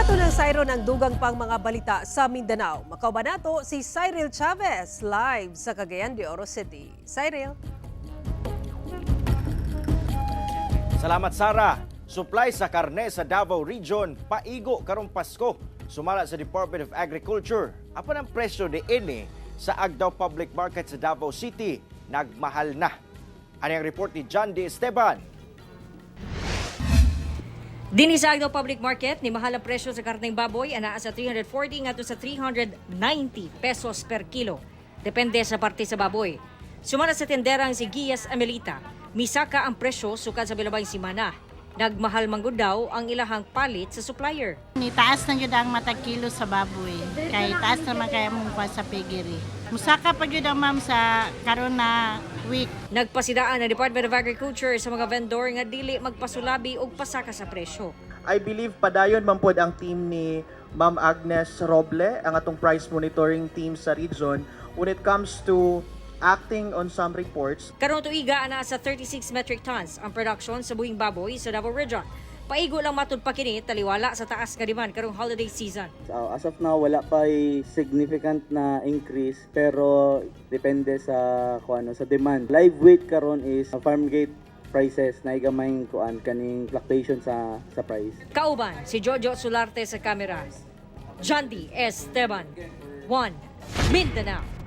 Ato nang sayron ang dugang pang mga balita sa Mindanao. Makauban nato si Cyril Chavez live sa Cagayan de Oro City. Cyril. Salamat, Sara. Supply sa karne sa Davao Region paigo karong Pasko. Sumala sa Department of Agriculture. Apan ang presyo niini sa Agdao Public Market sa Davao City nagmahal na. Ani ang report ni John D. Esteban. Dinhi sa Agdao Public Market, ni mahal ang presyo sa karneng baboy anaa sa 340 ngadto sa 390 pesos per kilo. Depende sa parte sa baboy. Sumala sa tenderang si Gias Amelita, misaka ang presyo sukad sa bilabang simana. Nagmahal man gud daw ang ilahang palit sa supplier. Ni taas na gyud ang matag kilo sa baboy. Kay taas naman kaya mong kuha sa piggery. Musaka pa gyud ang, ma'am, sa karon na week. Nagpasidaan ang Department of Agriculture sa mga vendor nga dili magpasulabi og pasaka sa presyo. I believe padayon man pod ang team ni Ma'am Agnes Roble, ang atong price monitoring team sa region, when it comes to acting on some reports. Karong tuiga, anaa sa 36 metric tons ang production sa buhing baboy sa Davao Region. Paigo lang matud pa kini taliwala sa taas nga demand karong holiday season. So, as of now, wala pa significant na increase, pero depende sa kung ano, sa demand. Live weight karon is farm gate prices na gamay kuan kaning fluctuation sa price. Kauban si Jojo Solarte sa kamera. Jandy Esteban, 1 Mindanao.